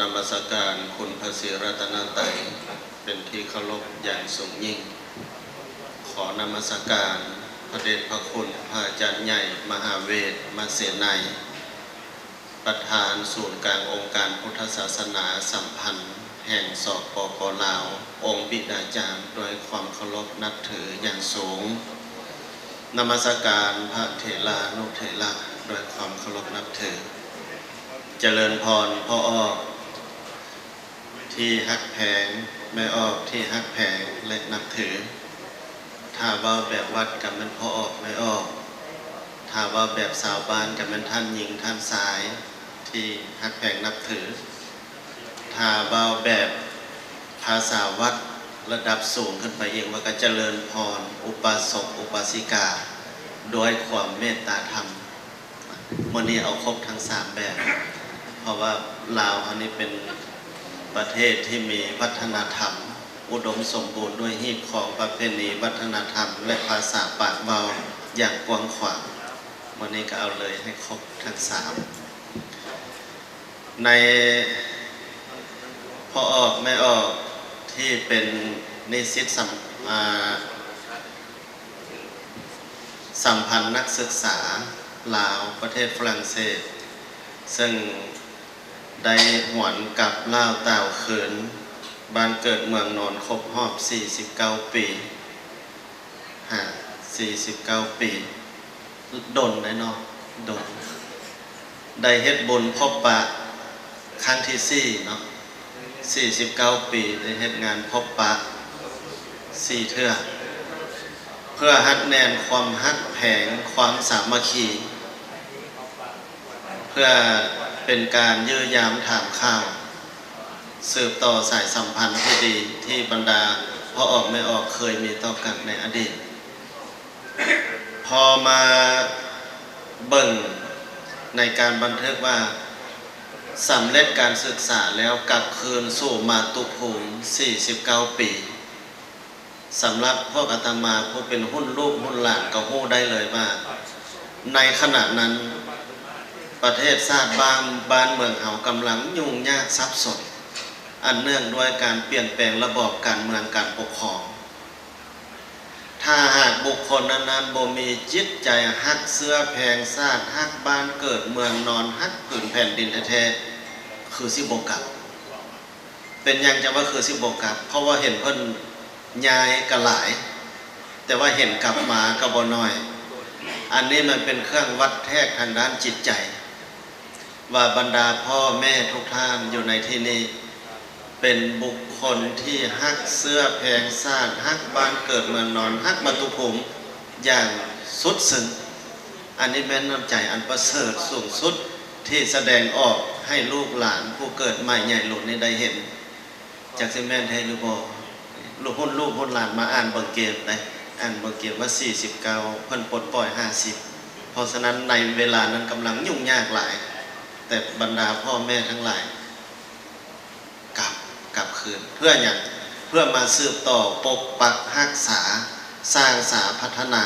ນະມັດສະການຄຸນພະສີລັດຕະນະໄຕເປັນທີ່ເຄົາລົບຢ່າງສູງຍິ່ງ. ຂໍນະມັດສະການພະເດດພະຄຸນພະອາຈານໃຫຍ່ມະຫາເວດມະເສໄນ ປະທານສູນກາງອົງການພຸດທະສາສະໜາສຳພັນແຫ່ງ ສປປ ລາວ, ອົງບິດາຈານ ດ້ວຍຄວາມເຄົາລົບນັບຖືຢ່າງສູງ. ນະມັດສະການພະເຖລານຸເຖລະ ດ້ວຍຄວາມເຄົາລົບນັບຖື. ຈະເລີນພອນພໍ່ອອກທີ່ຮັກແພງ, ແມ່ອອກທີ່ຮັກແພງ ແລະ ນັບຖື. ຖ້າເວົ້າແບບວັດກໍແມ່ນພໍ່ອອກແມ່ອອກ, ຖ້າເວົ້າແບບຊາວບ້ານກໍແມ່ນທ່ານຍິງທ່ານຊາຍທີ່ຮັກແພງນັບຖື, ຖ້າເວົ້າແບບພາສາວັດລະດັບສູງຂຶ້ນໄປອີກວ່າກໍຈະເລີນພອນອຸປາສົກອຸປາສິກາດ້ວຍຄວາມເມດຕາທຳ. ມື້ນີ້ເອົາຄົບທັງສາມແບບ ເພາະວ່າລາວເຮົານີ້ເປັນປະເທດທີ່ມີວັດທະນະທຳອຸດົມສົມບູນດ້ວຍຮີດຄອງປະເພນີວັດທະນະທຳ ແລະ ພາສາປາກເວົ້າຢ່າງກວ້າງຂວາງ. ມື້ນີ້ກໍເອົາເລີຍໃຫ້ຄົບທັງສາມ ໃນພໍ່ອອກແມ່ອອກທີ່ເປັນນິສິດສຳ ອາ ສຳພັນນັກສຶກສາລາວປະເທດຝຣັ່ງເສດ ເຊິ່ງໄດ້ຫວນກັບລ້າວຕ່າວຄືນບ້ານເກີດເມືອງນອນ ຄົບຮອບສີ່ສິບເກົ້າປີ. ຫາ ສີ່ສິບເກົ້າປີ ດົນເດ້ເນາະ ດົນ. ໄດ້ເຮັດບຸນພົບປະຄັ້ງທີສີ່ເນາະ ສີ່ສິບເກົ້າປີ ໄດ້ເຮັດງານພົບປະສີ່ເທື່ອ ເພື່ອຮັດແໜ້ນຄວາມຮັກແພງ ຄວາມສາມັກຄີ ເພື່ອເປັນການເຢີຍຢາມຖາມຂ່າວ ສືບຕໍ່ສາຍສຳພັນທີ່ດີ ທີ່ບັນດາພໍ່ອອກແມ່ອອກເຄີຍມີຕໍ່ກັນໃນອະດີດ. ພໍມາເບິ່ງໃນການບັນທຶກວ່າ ສຳເລັດການສຶກສາແລ້ວກັບຄືນສູ່ມາຕຸພູມສີ່ສິບເກົ້າປີ. ສຳລັບພວກອາດຕະມາຜູ້ເປັນຮຸ່ນລູກຮຸ່ນຫຼານກໍຮູ້ໄດ້ເລີຍວ່າ ໃນຂະນະນັ້ນປະເທດຊາດບ້ານ ບ້ານເມືອງເຮົາກຳລັງຫຍຸ້ງຍາກສັບສົນ ອັນເນື່ອງດ້ວຍການປ່ຽນແປງລະບອບການເມືອງການປົກຄອງ. ຖ້າຫາກບຸກຄົນນັ້ນໆບໍ່ມີຈິດໃຈຮັກເຊື້ອແພງຊາດ ຮັກບ້ານເກີດເມືອງນອນ ຮັກຜືນແຜ່ນດິນແທ້ໆ ຄືຊິບໍ່ກັບ. ເປັນຫຍັງຈັ່ງວ່າຄືຊິບໍ່ກັບ? ເພາະວ່າເຫັນເພິ່ນຍ້າຍກໍຫຼາຍ ແຕ່ວ່າເຫັນກັບມາກໍບໍ່ໜ້ອຍ. ອັນນີ້ມັນເປັນເຄື່ອງວັດແທກທາງດ້ານຈິດໃຈ ວ່າບັນດາພໍ່ແມ່ທຸກທ່ານຢູ່ໃນທີ່ນີ້ ເປັນບຸກຄົນທີ່ຮັກເຊື້ອແພງຊາດ, ຮັກບ້ານເກີດເມືອງນອນ, ຮັກມາຕຸພູມຢ່າງສຸດຊຶ້ງ. ອັນນີ້ແມ່ນນ້ຳໃຈອັນປະເສີດສູງສຸດ ທີ່ສະແດງອອກໃຫ້ລູກຫຼານຜູ້ເກີດໃໝ່ໃຫຍ່ລຸນນີ້ໄດ້ເຫັນ. ຈັກຊິແມ່ນແທ້ຫຼືບໍ່? ລຸ ຮຸ່ນລູກຮຸ່ນຫຼານມາອ່ານເບິ່ງເກມໄດ໋ ອ່ານເບິ່ງເກມວ່າສີ່ສິບເກົ້າ ເພິ່ນປົດປ່ອຍຫ້າສິບ. ເພາະສະນັ້ນໃນເວລານັ້ນກຳລັງຫຍຸ້ງຍາກຫຼາຍ ແຕ່ບັນດາພໍ່ແມ່ທັງຫຼາຍກັບ ກັບຄືນ ເພື່ອຫຍັງ? ເພື່ອມາສືບຕໍ່ປົກປັກຮັກສາ ສ້າງສາພັດທະນາ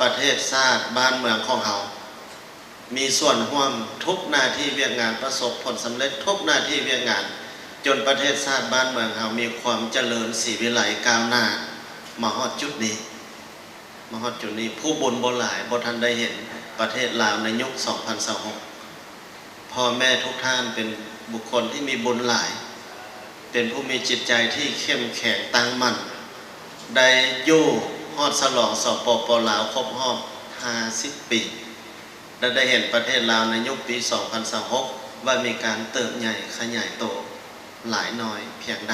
ປະເທດຊາດບ້ານເມືອງຂອງເຮົາ. ມີສ່ວນຮ່ວມທຸກໜ້າທີ່ວຽກງານ ປະສົບຜົນສຳເລັດທຸກໜ້າທີ່ວຽກງານ ຈົນປະເທດຊາດບ້ານເມືອງເຮົາມີຄວາມຈະເລີນສີວິໄລກ້າວໜ້າມາຮອດຈຸດນີ້ ມາຮອດຈຸດນີ້. ຜູ້ບຸນບໍ່ຫຼາຍ ບໍ່ທັນໄດ້ເຫັນປະເທດລາວໃນຍຸກສອງພັນຊາວຫົກ. ພໍ່ແມ່ທຸກທ່ານເປັນບຸກຄົນທີ່ມີບຸນຫຼາຍ ເປັນຜູ້ມີຈິດໃຈທີ່ເຂັ້ມແຂງຕັ້ງໝັ້ນ ໄດ້ຢູ່ຮອດສະຫຼອງ ສປປ ລາວ ຄົບຮອບຫ້າສິບປີ. ແລະ ໄດ້ເຫັນປະເທດລາວໃນຍຸກປີສອງພັນຊາວຫົກ ວ່າມີການເຕີບໃຫຍ່ຂະຫຍາຍໂຕຫຼາຍໜ້ອຍພຽງໃດ.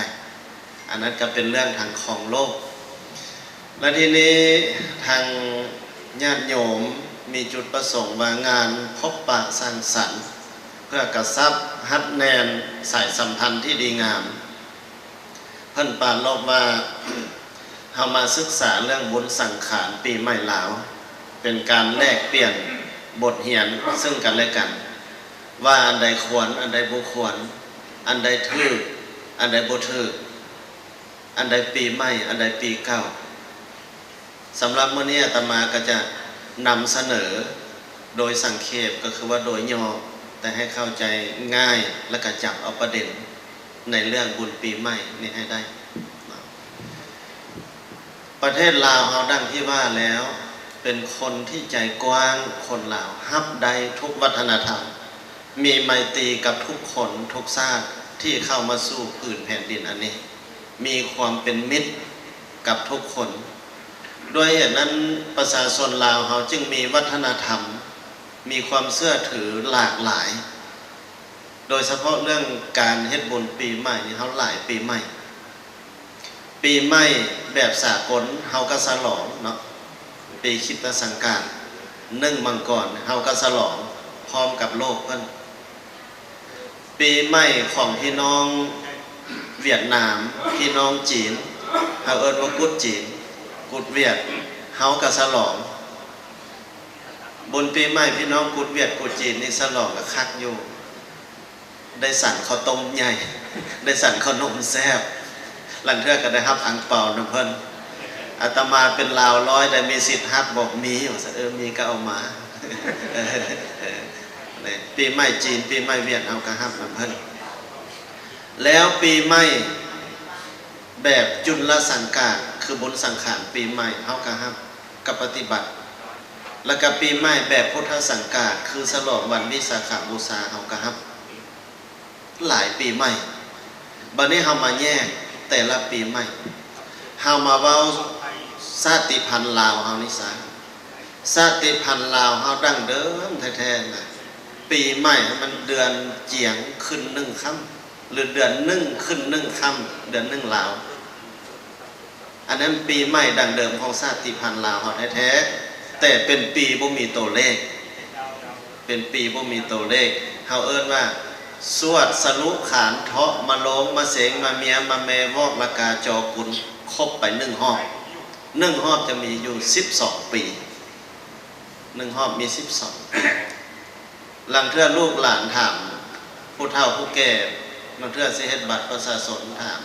ອັນນັ້ນກໍເປັນເລື່ອງທາງຂອງໂລກ. ແລະ ທີນີ້ທາງຍາດໂຍມມີຈຸດປະສົງວ່າງານພົບປະສັງສັນ ເພື່ອກະຊັບຮັດແໜ້ນສາຍສຳພັນທີ່ດີງາມ. ເພິ່ນປາລົບວ່າ ເຮົາມາສຶກສາເລື່ອງບຸນສັງຂານປີໃໝ່ລາວ ເປັນການແລກປ່ຽນບົດຮຽນເຊິ່ງກັນແລະກັນ ວ່າອັນໃດຄວນ ອັນໃດບໍ່ຄວນ ອັນໃດຖືກ ອັນໃດບໍ່ຖືກ ອັນໃດປີໃໝ່ ອັນໃດປີເກົ່າ. ສຳລັບມື້ນີ້ອາດຕະມາກໍຈະນຳສະເໜີໂດຍສັງເຂບ ກໍຄືວ່າໂດຍຫຍໍ້ ແຕ່ໃຫ້ເຂົ້າໃຈງ່າຍ ແລະ ກໍຈັບເອົາປະເດັນ ໃນເລື່ອງບຸນປີໃໝ່ນີ້ໃຫ້ໄດ້. ປະເທດລາວເຮົາ ດັ່ງທີ່ວ່າແລ້ວ ເປັນຄົນທີ່ໃຈກວ້າງ, ຄົນລາວຮັບໄດ້ທຸກວັດທະນະທຳ, ມີໄມຕີກັບທຸກຄົນທຸກຊາດທີ່ເຂົ້າມາສູ່ພື້ນແຜ່ນດິນອັນນີ້, ມີຄວາມເປັນມິດກັບທຸກຄົນ. ດ້ວຍເຫດນັ້ນ ປະຊາຊົນລາວເຮົາຈຶ່ງມີວັດທະນະທຳ, ມີຄວາມເຊື່ອຖືຫຼາກຫຼາຍ. ໂດຍສະເພາະເລື່ອງການເຮັດບຸນປີໃໝ່ນີ້ ເຮົາຫຼາຍປີໃໝ່. ປີໃໝ່ແບບສາກົນເຮົາກໍສະຫຼອງເນາະ, ປີຄຣິສຕະສັງກາດ ໜຶ່ງມັງກອນ ເຮົາກໍສະຫຼອງພ້ອມກັບໂລກເພິ່ນ. ປີໃໝ່ຂອງພີ່ນ້ອງຫວຽດນາມ, ພີ່ນ້ອງຈີນ ເຮົາເອີ້ນວ່າກຸດຈີນ, ກຸດຫວຽດ ເຮົາກໍສະຫຼອງ. ບຸນປີໃໝ່ພີ່ນ້ອງກຸດຫວຽດ ກຸດຈີນນີ້ສະຫຼອງກໍຄັກຢູ່, ໄດ້ສັນເຂົ້າຕົ້ມໃຫຍ່, ໄດ້ສັນເຂົ້າໜົມແຊບ, ລາງເທື່ອກໍໄດ້ຮັບອັງເປົານຳເພິ່ນ. ອາດຕະມາເປັນລາວຮ້ອຍ ໄດ້ມີສິດຮັບບໍ່? ມີ ວ່າຊັ້ນ. ເອີ ມີກໍເອົາມາ. ເອີ ເອີ ປີໃໝ່ຈີນ ປີໃໝ່ຫວຽດ ເຮົາກໍຮັບນຳເພິ່ນ. ແລ້ວປີໃໝ່ແບບຈຸນລະສັງກາດ ຄືບຸນສັງຂານປີໃໝ່ ເຮົາກໍຮັບ ກັບປະຕິບັດ. ແລ້ວກໍປີໃໝ່ແບບພຸດທະສັງກາດ ຄືສະຫຼອງວັນວິສາຂະບູຊາ ເຮົາກໍຮັບຫຼາຍປີໃໝ່. ບັດນີ້ເຮົາມາແຍກແຕ່ລະປີໃໝ່, ເຮົາມາເວົ້າຊາດຕິພັນລາວເຮົານີ້ຊະ. ຊາດຕິພັນລາວເຮົາດັ້ງເດີມແທ້ໆນະ, ປີໃໝ່ມັນເດືອນຈຽງຂຶ້ນໜຶ່ງຄ່ຳ ຫຼືເດືອນໜຶ່ງຂຶ້ນໜຶ່ງຄ່ຳ ເດືອນໜຶ່ງລາວ. ອັນນັ້ນປີໃໝ່ດັ້ງເດີມຂອງຊາດຕິພັນລາວເຮົາແທ້ໆ, ແຕ່ເປັນປີບໍ່ມີໂຕເລກ, ເປັນປີບໍ່ມີໂຕເລກ. ເຮົາເອີ້ນວ່າ ສວດ ສະລຸ ຂານ ເທາະ ມະໂລງ ມະເສັງ ມະເມຍ ມະແມ ວອກ ລະກາ ຈໍ ກຸນ ຄົບໄປໜຶ່ງຮອບ. ໜຶ່ງຮອບຈະມີຢູ່ສິບສອງປີ, ໜຶ່ງຮອບມີສິບສອງປີ. ລາງເທື່ອລູກຫຼານຖາມຜູ້ເຖົ້າຜູ້ແກ່, ລາງເທື່ອຊິເຮັດບັດປະຊາຊົນ ຖາມ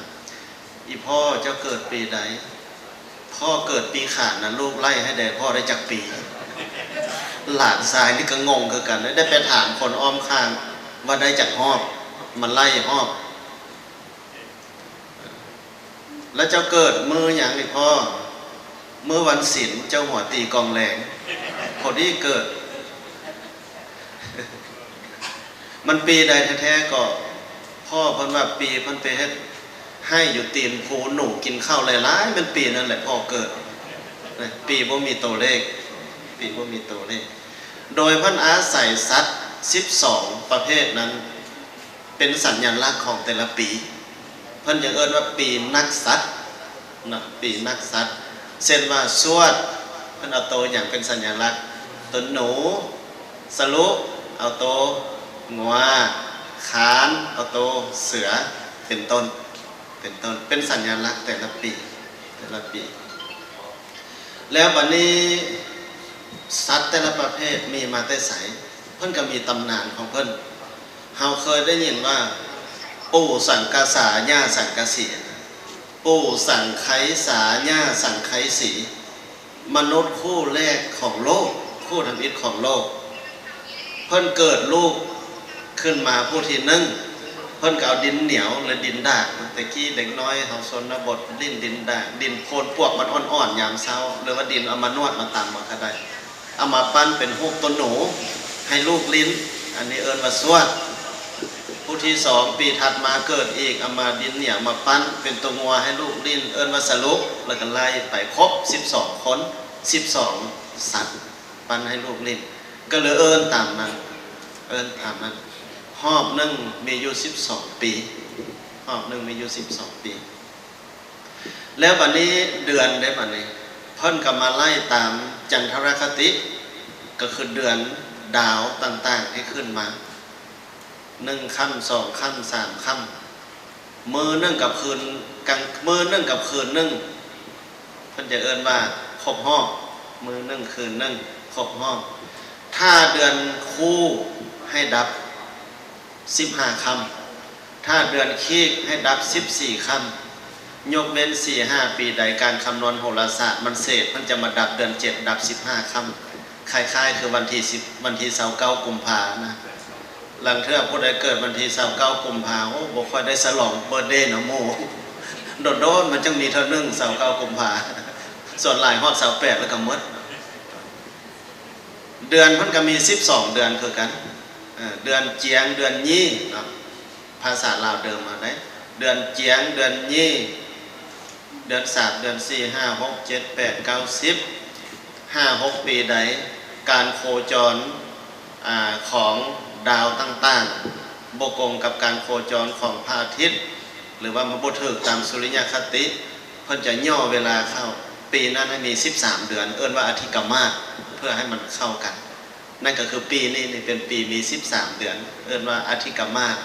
ອີ່ພໍ່ເຈົ້າເກີດປີໃດ? ພໍ່ເກີດປີຂານນະ, ລູກໄລ່ໃຫ້ແດ່ພໍ່ໄດ້ຈັກປີ? ຫຼານຊາຍນີ້ກໍງົງຄືກັນ, ໄດ້ໄປຖາມຄົນອ້ອມຂ້າງວ່າໄດ້ຈັກຮອບ, ມາໄລ່ຮອບ. ແລ້ວເຈົ້າເກີດມື້ຫຍັງນີ້ພໍ່? ມື້ວັນສິນ, ເຈົ້າຫົວຕີກອງແລງ ພໍດີເກີດ. ມັນປີໃດແທ້ໆ ກໍພໍ່ເພິ່ນວ່າປີເພິ່ນໄປເຮັດໄຮ່ຢູ່ຕີນພູ, ໜູກິນເຂົ້າຫຼາຍໆ, ແມ່ນປີນັ້ນແຫຼະພໍ່ເກີດ. ນະ ປີບໍ່ມີໂຕເລກ, ປີບໍ່ມີໂຕເລກ. ໂດຍເພິ່ນອາໄສສັດສິບສອງປະເພດນັ້ນ ເປັນສັນຍາລັກຂອງແຕ່ລະປີ. ເພິ່ນຈຶ່ງເອີ້ນວ່າປີນັກສັດນະ, ປີນັກສັດ. ເຊັ່ນວ່າ ສວດ ເພິ່ນເອົາໂຕຫຍັງເປັນສັນຍາລັກ? ໂຕໜູ. ສະລຸ ເອົາໂຕງົວ. ຂານ ເອົາໂຕເສືອ ເປັນຕົ້ນ, ເປັນຕົ້ນ. ເປັນສັນຍາລັກແຕ່ລະປີ, ແຕ່ລະປີ. ແລ້ວບັດນີ້ ສັດແຕ່ລະປະເພດມີມາແຕ່ໃສ? ເພິ່ນກໍມີຕຳນານຂອງເພິ່ນ. ເຮົາເຄີຍໄດ້ຍິນວ່າ ປູ່ສັງກະສາ ຍ່າສັງກະສີ, ປູ່ສັງໄຄສາ ຍ່າສັງໄຄສີ, ມະນຸດຄູ່ແລກຂອງໂລກ, ຄູ່ທຳອິດຂອງໂລກ. ເພິ່ນເກີດລູກຂຶ້ນມາຜູ້ທີໜຶ່ງ, ເພິ່ນກໍເອົາດິນໜຽວ ຫຼື ດິນດາກ, ແຕ່ກີ້ເດັກນ້ອຍເຮົາຊົນນະບົດຫຼິ້ນດິນດາກ, ດິນໂພນປວກມັນອ່ອນໆ ຍາມເຊົ້າ ຫຼືວ່າດິນເອົາມານວດມາຕຳມັນກໍໄດ້, ເອົາມາປັ້ນເປັນຮູບຕົວໜູໃຫ້ລູກຫຼິ້ນ, ອັນນີ້ເອີ້ນວ່າສວດ. ຜູ້ທີສອງ ປີຖັດມາເກີດອີກ, ເອົາມາດິນໜຽວມາປັ້ນເປັນຕົວງົວໃຫ້ລູກຫຼິ້ນ, ເອີ້ນວ່າສະລຸ, ແລ້ວກໍໄລ່ໄປຄົບສິບສອງຄົນ, ສິບສອງສັດ ປັ້ນໃຫ້ລູກຫຼິ້ນ, ກໍເລີຍເອີ້ນຕາມນັ້ນ, ເອີ້ນຕາມນັ້ນ. ຮອບໜຶ່ງມີຢູ່ສິບສອງປີ, ຮອບໜຶ່ງມີຢູ່ສິບສອງປີ. ແລ້ວບັດນີ້ເດືອນເດ້ ບັດນີ້ເພິ່ນກໍມາໄລ່ຕາມຈັນທະລະຄະຕິ, ກໍຄືເດືອນດາວຕ່າງໆທີ່ຂຶ້ນມາ, ໜຶ່ງຄ່ຳ ສອງຄ່ຳ ສາມຄ່ຳ. ມື້ໜຶ່ງກັບຄືນ ກາງ ມື້ໜຶ່ງກັບຄືນໜຶ່ງ ເພິ່ນຈະເອີ້ນວ່າຄົບຮອບ, ມື້ໜຶ່ງຄືນໜຶ່ງ ຄົບຮອບ. ຖ້າເດືອນຄູໃຫ້ດັບສິບຫ້າຄ່ຳ, ຖ້າເດືອນຄີກໃຫ້ດັບສິບສີ່ຄ່ຳ, ຍົກເວັ້ນສີ່ຫ້າປີໃດການຄຳນວນໂຫລະສາດມັນເສດ, ເພິ່ນຈະມາດັບເດືອນເຈັດ ດັບສິບຫ້າຄ່ຳ, ຄ້າຍໆຄືວັນທີສິບ ວັນທີຊາວເກົ້າກຸມພານະ. ລາງເທື່ອຜູ້ໃດເກີດວັນທີຊາວເກົ້າກຸມພາ ໂອ້ ບໍ່ຄ່ອຍໄດ້ສະຫຼອງເບີດເດນຳໝູ່ ໂດນໆ ມັນຈັ່ງມີເທື່ອໜຶ່ງ ຊາວເກົ້າກຸມພາ ສ່ວນຫຼາຍຮອດຊາວແປດແລ້ວກໍໝົດ. ເດືອນເພິ່ນກໍມີສິບສອງເດືອນຄືກັນ ເອີ ເດືອນຈຽງ ເດືອນຍີ່ເນາະ ພາສາລາວເດີມເຮົາເດ້ ເດືອນຈຽງ ເດືອນຍີ່ ເດືອນສາມ ເດືອນສີ່ ຫ້າ ຫົກ ເຈັດ ແປດ ເກົ້າ ສິບ ຫ້າ ຫົກ ປີໃດ ການໂຄຈອນ ອາ ຂອງດາວຕ່າງໆ ບໍ່ກົງກັບການໂຄຈອນຂອງພະອາທິດ ຫຼືວ່າມັນບໍ່ຖືກຕາມສຸລິຍະຄະຕິ ເພິ່ນຈະຫຍໍ້ເວລາເຂົ້າ ປີນັ້ນໃຫ້ມີສິບສາມເດືອນ ເອີ້ນວ່າອະທິກະມາດ ເພື່ອໃຫ້ມັນເຂົ້າກັນ. ນັ້ນກໍຄືປີນີ້ນີ້ເປັນປີມີສິບສາມເດືອນ ເອີ້ນວ່າອະທິກະມາດ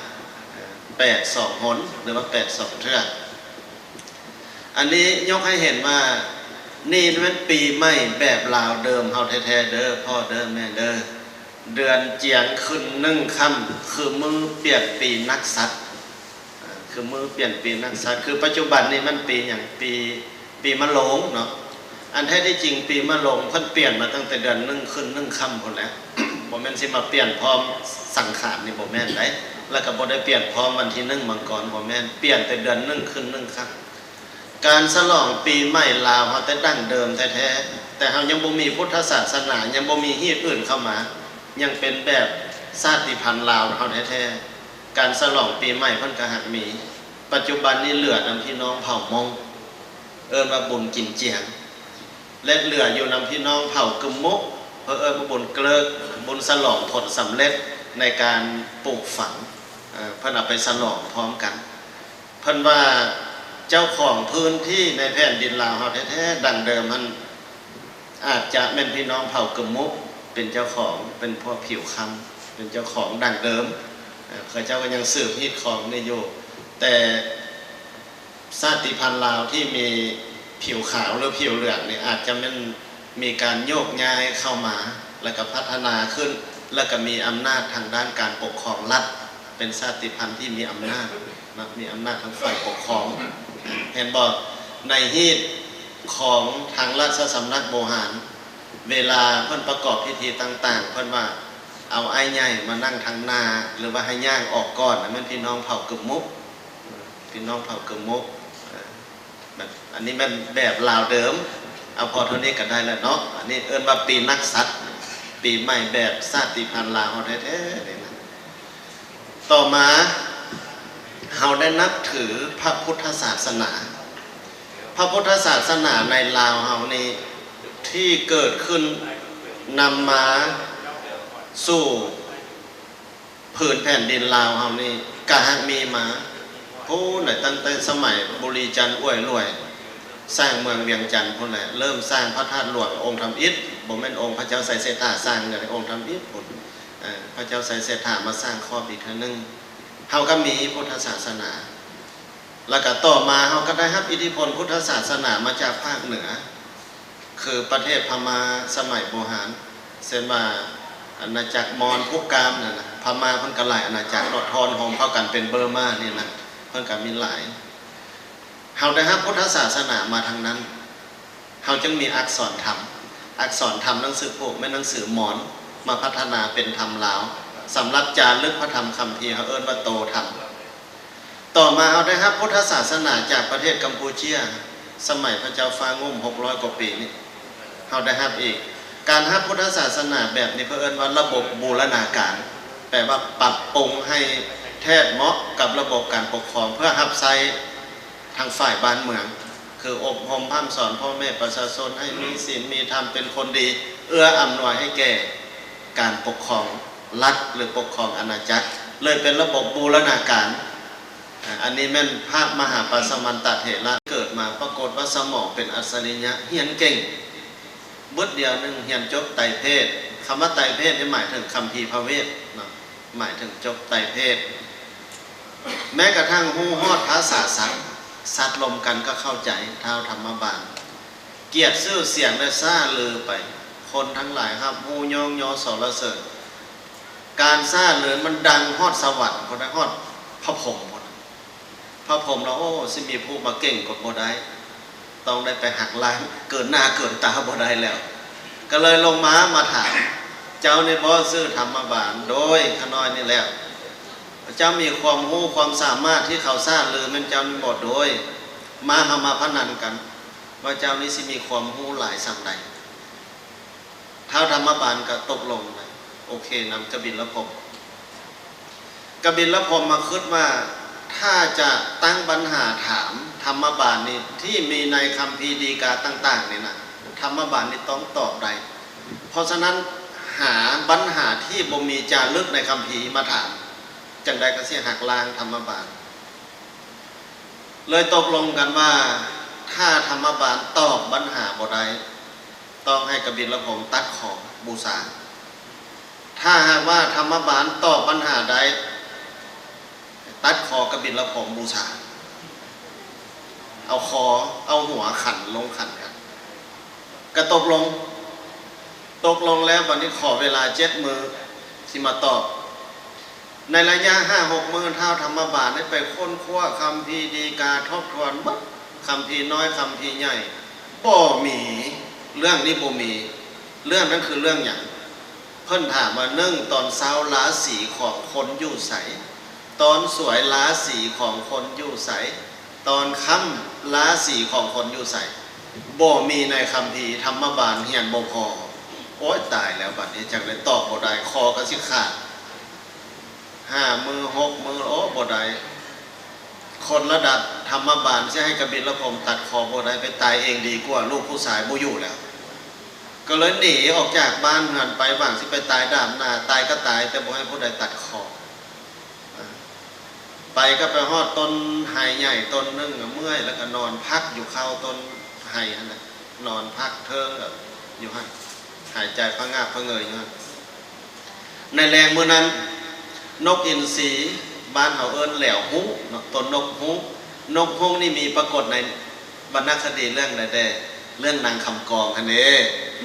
ເອີ ແປດສອງຫົນ ຫຼືວ່າແປດສອງເທື່ອ. ອັນນີ້ຍົກໃຫ້ເຫັນວ່າ ນີ້ແມ່ນປີໃໝ່ແບບລາວເດີມເຮົາແທ້ໆເດີ ພໍ່ເດີ ແມ່ເດີ. ເດືອນຈຽງຂຶ້ນໜຶ່ງຄ່ຳ ຄືມື້ປ່ຽນປີນັກສັດ ອ່າ ຄືມື້ປ່ຽນປີນັກສັດ ຄືປັດຈຸບັນນີ້ມັນປີຫຍັງ? ປີ ປີມະໂລງເນາະ. ອັນແທ້ທີ່ຈິງປີມະໂລງເພິ່ນປ່ຽນມາຕັ້ງແຕ່ເດືອນໜຶ່ງຂຶ້ນໜຶ່ງຄ່ຳພຸ້ນແຫຼະ ບໍ່ແມ່ນຊິມາປ່ຽນພ້ອມສັງຂານນີ້ ບໍ່ແມ່ນໃດ ແລ້ວກໍບໍ່ໄດ້ປ່ຽນພ້ອມວັນທີໜຶ່ງມັງກອນ ບໍ່ແມ່ນ ປ່ຽນແຕ່ເດືອນໜຶ່ງຂຶ້ນໜຶ່ງຄ່ຳ. ການສະຫຼອງປີໃໝ່ລາວເຮົາແຕ່ດັ້ງເດີມແທ້ໆ ແຕ່ເຮົາຍັງບໍ່ມີພຸດທະສາສະໜາ ຍັງບໍ່ມີຮີດອື່ນເຂົ້າມາ ຍັງເປັນແບບຊາດຕິພັນລາວເຮົາແທ້ໆ. ການສະຫຼອງປີໃໝ່ເພິ່ນກໍຫາກມີ ປັດຈຸບັນນີ້ເຫຼືອນຳພີ່ນ້ອງເຜົ່າມົ້ງ ເອີ້ນວ່າບຸນກິນຈຽງ ແລະ ເຫຼືອຢູ່ນຳພີ່ນ້ອງເຜົ່າກຶມມຸ ເພິ່ນເອີ້ນວ່າບຸນເກີກ ບຸນສະຫຼອງຜົນສຳເລັດໃນການປູກຝັງ ເອີ ເພິ່ນເອົາໄປສະຫຼອງພ້ອມກັນ. ເພິ່ນວ່າເຈົ້າຂອງພື້ນທີ່ໃນແຜ່ນດິນລາວເຮົາແທ້ໆ ດັ້ງເດີມຫັ້ນ ອາດຈະແມ່ນພີ່ນ້ອງເຜົ່າກຶມມຸ ເປັນເຈົ້າຂອງ ເປັນພວກຜິວຄຳ ເປັນເຈົ້າຂອງດັ້ງເດີມ ເຂົາເຈົ້າກໍຍັງສືບຮີດຄອງນີ້ຢູ່ ແຕ່ຊາດຕິພັນລາວທີ່ມີຜິວຂາວ ຫຼື ຜິວເຫຼືອງນີ້ ອາດຈະແມ່ນມີການໂຍກຍ້າຍເຂົ້າມາ ແລ້ວກໍພັດທະນາຂຶ້ນ ແລ້ວກໍມີອຳນາດທາງດ້ານການປົກຄອງລັດ ເປັນຊາດຕິພັນທີ່ມີອຳນາດ ເນາະ ມີອຳນາດທາງຝ່າຍປົກຄອງ. ເຫັນບໍ່? ໃນຮີດຄອງທາງລາຊະສຳນັກໂບຮານ ເວລາເພິ່ນປະກອບພິທີຕ່າງໆ ເພິ່ນວ່າເອົາອ້າຍໃຫຍ່ມານັ່ງທາງໜ້າ ຫຼືວ່າໃຫ້ຍ່າງອອກກ່ອນ ແມ່ນພີ່ນ້ອງເຜົ່າກຶມມຸ ພີ່ນ້ອງເຜົ່າກຶມມຸ. ອັນນີ້ແມ່ນແບບລາວເດີມ ເອົາພໍເທົ່ານີ້ກໍໄດ້ແລ້ວເນາະ. ອັນນີ້ເອີ້ນວ່າປີນັກສັດ ປີໃໝ່ແບບຊາດຕິພັນລາວເຮົາແທ້ໆນີ້ນະ. ຕໍ່ມາເຮົາໄດ້ນັບຖືພະພຸດທະສາສະໜາ. ພະພຸດທະສາສະໜາໃນລາວເຮົານີ້ ທີ່ເກີດຂຶ້ນນຳມາສູ່ພື້ນແຜ່ນດິນລາວເຮົານີ້ ກະຫາກມີມາ ໂອ້ ຕັ້ງແຕ່ສະໄໝບຸລີຈັນອວຍລວຍ ສ້າງເມືອງວຽງຈັນພຸ້ນແຫຼະ ເລີ່ມສ້າງພະທາດຫຼວງອົງທຳອິດ ບໍ່ແມ່ນອົງພະເຈົ້າໄຊເສດຖາສ້າງເດີ ອົງທຳອິດພຸ້ນ ເອີ ພະເຈົ້າໄຊເສດຖາມາສ້າງຂອບອີກເທື່ອໜຶ່ງ ເຮົາກໍມີພຸດທະສາສະໜາ ແລ້ວກໍຕໍ່ມາເຮົາກໍໄດ້ຮັບອິດທິພົນພຸດທະສາສະໜາມາຈາກພາກເໜືອ ຄືປະເທດພະມ້າສະໄໝບູຮານ ເຊັ່ນວ່າອານາຈັກມອນ ພູກາມ ນັ້ນນະ ພະມ້າເພິ່ນກໍຫຼາຍອານາຈັກເນາະ ທ້ອນໂຮມເຂົ້າກັນເປັນເບີມານີ້ນະ ເພິ່ນກໍມີຫຼາຍ ເຮົາໄດ້ຮັບພຸດທະສາສະໜາມາທາງນັ້ນ ເຮົາຈຶ່ງມີອັກສອນທຳ ອັກສອນທຳໜັງສືຜູກແມ່ນໜັງສືມອນ ມາພັດທະນາເປັນທຳລາວ ສຳລັບຈາລຶກພະທຳຄຳພີ ເຮົາເອີ້ນວ່າໂຕທຳ. ຕໍ່ມາເຮົາໄດ້ຮັບພຸດທະສາສະໜາຈາກປະເທດກຳປູເຈຍ ສະໄໝພະເຈົ້າຟ້າງຸ່ມ ຫົກຮ້ອຍກວ່າປີນີ້ ເຮົາໄດ້ຮັບອີກ. ການຮັບພຸດທະສາສະໜາແບບນີ້ ເພິ່ນເອີ້ນວ່າລະບົບບູລະນາການ ແປວ່າປັບປຸງໃຫ້ແທດເໝາະກັບລະບົບການປົກຄອງ ເພື່ອຮັບໃຊ້ທາງຝ່າຍບ້ານເມືອງ ຄືອົບຮົມພະຮ່ຳສອນພໍ່ແມ່ປະຊາຊົນໃຫ້ມີສິນມີທຳ ເປັນຄົນດີ ເອື້ອອຳນວຍໃຫ້ແກ່ການປົກຄອງລັດ ຫຼື ປົກຄອງອານາຈັກ ເລີຍເປັນລະບົບບູລະນາການ. ອາ ອັນນີ້ແມ່ນພະມະຫາປະສະມັນຕະເຖລະເກີດມາ ປາກົດວ່າສະໝອງເປັນອັດສະລິຍະ ຮຽນເກັ່ງ ບຶດດຽວໜຶ່ງຮຽນຈົບໄຕເພດ. ຄຳວ່າໄຕເພດນີ້ໝາຍເຖິງຄຳພີພະເວດເນາະ ໝາຍເຖິງຈົບໄຕເພດ. ແມ້ກະທັ່ງຮູ້ຮອດພາສາສັດ ສັດລົມກັນກໍເຂົ້າໃຈ ທ້າວທຳມະບານ. ກຽດຊື່ສຽງໄດ້ຊ້າລືໄປ ຄົນທັງຫຼາຍຮັບຮູ້ຍ້ອງຍໍສັນລະເສີນ. ການຊ້າລືມັນດັງຮອດສະຫວັນພຸ້ນນະ ຮອດພະພົມພຸ້ນນະ. ພະພົມລາວ ໂອ້ ຊິມີຜູ້ມາເກັ່ງກວ່າບໍ່ໄດ້ ຕ້ອງໄດ້ໄປຫັກລ້າງ ເກີນໜ້າເກີນຕາບໍ່ໄດ້ແລ້ວ ກໍເລີຍລົງມາ ມາຖາມ ເຈົ້ານີ້ບໍ່ຊື່ທຳມະບານ? ໂດຍ ຂ້ານ້ອຍນີ້ແຫຼະ. ເຈົ້າມີຄວາມຮູ້ຄວາມສາມາດທີ່ເຂົາສ້າງ ຫຼື ແມ່ນເຈົ້ານີ້ບໍ່ໂດຍ ມາ ເຮົາມາພະນັນກັນ ວ່າເຈົ້ານີ້ຊິມີຄວາມຮູ້ຫຼາຍສ່ຳໃດ. ທ້າວທຳມະບານກໍຕົກລົງ ໂອເຄນຳກະບິນລະພົມ. ກະບິນລະພົມມາຄິດວ່າ ຖ້າຈະຕັ້ງບັນຫາຖາມທຳມະບານນີ້ ທີ່ມີໃນຄຳພີດີກາຕ່າງໆນີ້ນະ ທຳມະບານນີ້ຕ້ອງຕອບໄດ້. ເພາະສະນັ້ນ ຫາບັນຫາທີ່ບໍ່ມີຈາລຶກໃນຄຳພີມາຖາມ ຈັ່ງໃດກໍຊິຫັກລ້າງທຳມະບານ. ເລີຍຕົກລົງກັນວ່າ ຖ້າທຳມະບານຕອບບັນຫາບໍ່ໄດ້ ຕ້ອງໃຫ້ກະບິນລະພົມຕັດຄໍບູຊາ. ຖ້າຫາກວ່າທຳມະບານຕອບບັນຫາໄດ້ ຕັດຄໍກະບິນລະພົມບູຊາ. ເອົາຄໍ ເອົາຫົວຂັນລົງຂັນກັນ ກະຕົກລົງ. ຕົກລົງແລ້ວ ບັດນີ້ຂໍເວລາເຈັດມື້ ຊິມາຕອບ. ໃນໄລຍະຫ້າຫົກມື້ ທ້າວທຳມະບານໄດ້ໄປຄົ້ນຄວ້າຄຳພີດີກາ ທົບທວນໝົດ ຄຳພີນ້ອຍ ຄຳພີໃຫຍ່ ບໍ່ມີ ເລື່ອງນີ້ບໍ່ມີ. ເລື່ອງນັ້ນຄືເລື່ອງຫຍັງ? ເພິ່ນຖາມວ່າ ໜຶ່ງ ຕອນເຊົ້າລາສີຂອງຄົນຢູ່ໃສ? ຕອນສວຍລາສີຂອງຄົນຢູ່ໃສ? ຕອນຄ່ຳລາສີຂອງຄົນຢູ່ໃສ? ບໍ່ມີໃນຄຳພີ ທຳມະບານຮຽນບໍ່ພໍ. ໂອ້ຍ ຕາຍແລ້ວ ບັດນີ້ຈັ່ງໃດຕອບບໍ່ໄດ້ ຄໍກໍຊິຂາດ. ຫ້າມື້ ຫົກມື້ ໂອ້ ບໍ່ໄດ້. ຄົນລະດັບທຳມະບານຊິໃຫ້ກະບິນລະພົມຕັດຄໍບໍ່ໄດ້ ໄປຕາຍເອງດີກວ່າ ລູກຜູ້ຊາຍບໍ່ຢູ່ແລ້ວ. ກໍເລີຍໜີອອກຈາກບ້ານເຮືອນໄປ ຫວັງຊິໄປຕາຍດາບໜ້າ ຕາຍກໍຕາຍ ແຕ່ບໍ່ໃຫ້ຜູ້ໃດຕັດຄໍ. ໄປກໍໄປຮອດຕົ້ນໄຮໃຫຍ່ຕົ້ນໜຶ່ງ ເມື່ອຍແລ້ວກໍນອນພັກຢູ່ເຄົ້າຕົ້ນໄຮຫັ້ນແຫຼະ ນອນພັກເທິງຢູ່ຫັ້ນ ຫາຍໃຈພະງາບພະເຫງຍຢູ່ຫັ້ນ. ໃນແລງມື້ນັ້ນ ນົກອິນຊີ ບ້ານເຮົາເອີ້ນແຫຼວຮຸ້ງເນາະ ຕົ້ນນົກຮຸ້ງ. ນົກຮຸ້ງນີ້ມີປາກົດໃນວັນນະຄະດີເລື່ອງໃດແດ່? ເລື່ອງນາງຄຳກອງຫັ້ນເດ້.